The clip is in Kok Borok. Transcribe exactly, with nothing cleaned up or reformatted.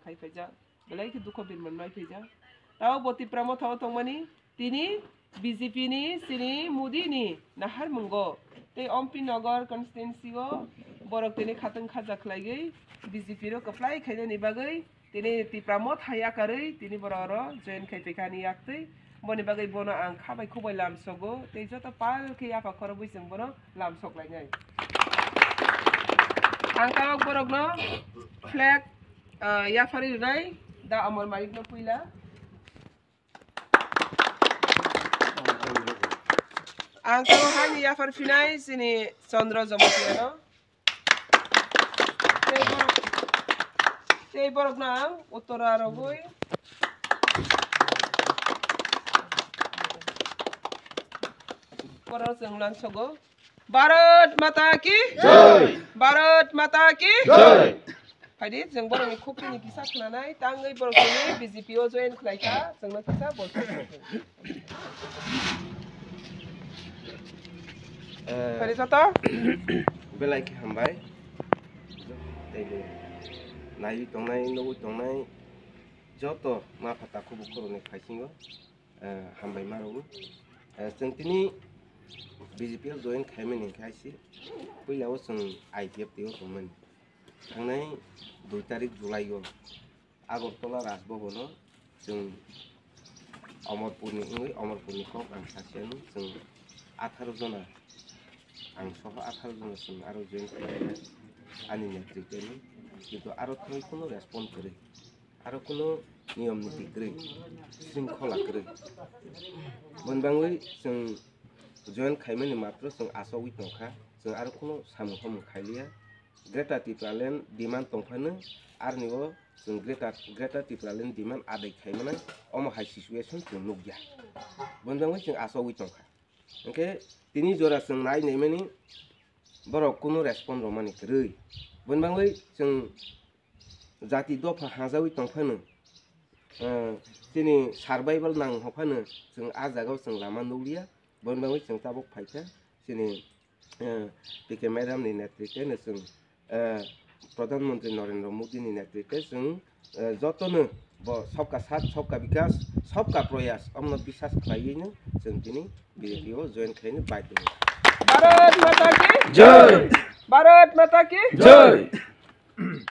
Hai phaijak, belai khe dukho birman mai phaijak. Tao bo Tipra Motha o tongmani, tini B J P ni, chini Modi ni nahar mungo. Tei Ompi Nagar constituency o borok tini khatang khaja khlaigwi B J P ro kwplai khainani bagwi tini Tipra Motha yakarwi tini borok oro join khai phaikha ani yaktwi. Boni bagwi bono ang kha bai khuk bai lamsogo, tei joto pal khe yapha khorobwi chwng bono lamsok lainai. Ang tabok borokno flag, ah, yapharwi rwnai da Amar Malikno puila. Ang tabok haini yaphar phinai chini Chandra Jamatia no. Tei borok, tei borokno ang uttora rogwi borok chwng lansogo. Bharat Mata ki Jai! Bharat Mata ki Jai! Phaidi, chwng borokni khukini kisa khwnanai, tangwi borok chini B J P o join khlaikha, chwngno kisa bo. Eh, Phaidi joto? Belai khe hambai. Tei bo naiwi tongnai, nugwi tongnai joto ma pha takhuk bukhuk rokni phaisingo, eh, hambai ma rwgo. Eh, chwng tini B J P o join khaimani hwnkhe aisi puila o chwng I P F T o tongmani. Thangnai dui tarik July o Agartala Raj Bhavan o chwng Amarpur ni wngwi, Amarpur ni kok ang sasia no, chwng atharo jona, ang soho atharo jona chwng aro join khlaikha ani netrite ni, kintu aro thangwi kuno respond kwrwi, aro kuno niyom niti kwrwi, shringkhola kwrwi. Boni bangwi chwng join khaimani matro chwng achogwi tongkha, chwng aro kuno samung hamung khailiya. Greater Tipraland demand tongphano, aroni o chwng Greater, Greater Tipraland demand adai khaimani omo hai situation chwng nukya. Boni bagwi chwng achogwi tongkha. Hwnkhe tini jora chwng nai naimani borok kunu respond rwmani kwrwi. Boni bagwi chwng jati dopha hajawi tongphano, eh, chini survival nang hokphano chwng a jagao chwng lama nukliya. Boni bagwi chwng tabuk phaikha chini, eh, P K madam ni netrite no chwng, eh, Pradhan Mantri Narendra Modi ni netrite chwng, eh, jotono bo Sabka Saath, Sabka Vikas, Sabka Prayas omno biswas khlaiwi no chwng tini B J P o join khlaini baidhyo. Bharat Mata ki Jai! Bharat Mata ki Jai!